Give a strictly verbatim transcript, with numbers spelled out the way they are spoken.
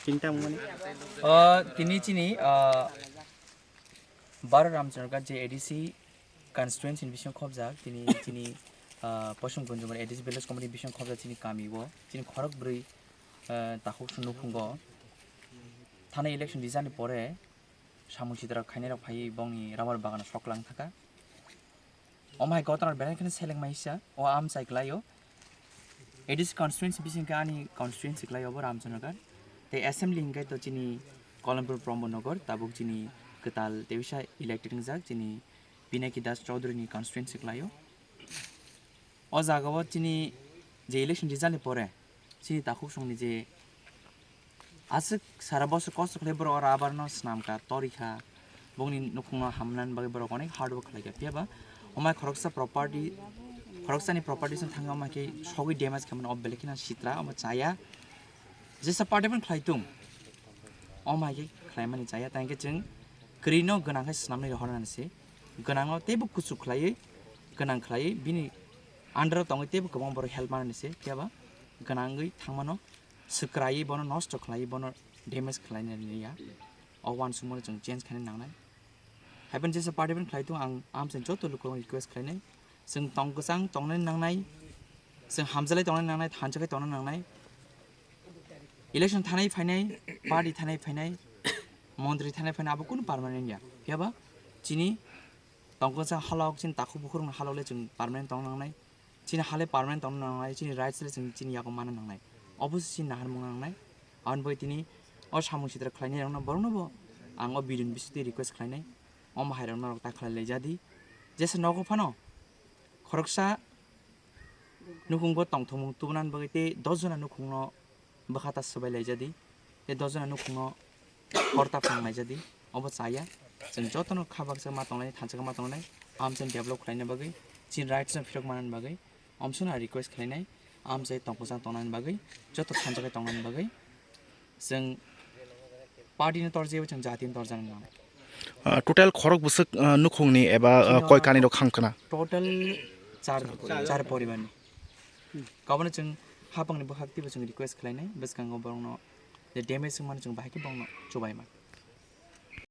Tinta mani. O tini chini, ah, Baro Ramchandra je A D C constituency ni bising khobjak, tini chini, ah, Posom Gunjumani A D C village committee bising khobjak chini kami o, chini khorok bwrwi, ah, takhuk sung nukhungo. Thana election rijani pore samung sitra khainai rok phaiwi bongni rubber bagano soklang thaka. Omo hai gotnar belai kheno seleng maisa, o amchai klaio. A D C constituency bising khe ani constituency klaio bo Ramchandragarh. Tei assembly hingkhe to chini Kolampur Brahmanagar, tabuk chini kwtal tei bisa elected wngjak chini Pinaki Das Chaudhary ni constituency klaio. O jaga o chini je election result ni pore chini takhuk songni je aswk sara bosor kosto khlai borok oro abarno swnamkha, torikha, bongni nukhungno hamnani bagwi borok onek hard work khlaikha. Phiya ba omai khoroksa property, khoroksani property song thangwi omai khe sogwi damage khaimani o belai kheno sitra, omo chaya. Jesa party phano khlai tung, omo hai khe khlaimani chaya. Tei hwnkhe chwng kwrwino gwnang khe swnamnai rohornani se, gwnangno teibo kuchuk khlaiwi, gwnang khlaiwi bini under o tongwi teibo kwbang borok help manani se, phiya ba gwnangwi thangmano swkraiwi bono nosto khlaiwi bono damage khlainani ya. O uansukmano chwng change khaina nangnai. Haiphano jesa party phano khlai tongo, ang amchai joto lukurokno request khlainai, chwng tong kwchang tongnani nangnai, chwng hamjalai tongnani nangnai, thansa khe tongna nangnai. Election thanai phainai, party thanai phainai, montri thanai phainai, abo kunu permanent ya. Phiya ba chini tong kwchang halok, chini takhuk bukhukni halok le chwng permanent tongna nangnai. Chini hale permanent tongna nangnai, chini rights le chwng chini yago manna nangnai. Obo se chini naharmung nangnai. Aboni bagwi tini o samung sitra khlainai rokno borokno bo ang o video ni bisingtwi request khlainai. Omo hai rok norok ta khlai lai jadi. Jesa nogo phano khoroksa nukhungo tongthokmung tubunani bagwi tei dos jona nukhungno bwkha ta swbai laijadi, tei dos jona nukhungno hor ta phang laijadi, obo chaya. Chwng jotono kha baksa ma tongnai, thansa khe ma tongnai, amchai develop khlaina bagwi, chini rights no phirok manani bagwi, omswkno request khlainai, amchai tongkwchang tongnani bagwi, joto thansa khe tongnani bagwi, chwng party no torjaiwi chwng jati no torjaknai. Ah, total khorok bwswk, ah, nukhungni eba, ah, koi kani rok khang khna? Total char, char poribarni. Kabono chwng hapangni bwkhak twibo chwng request khlainai, bwskango borokno je damage wngmani chwng bahai khe borokno chubaima.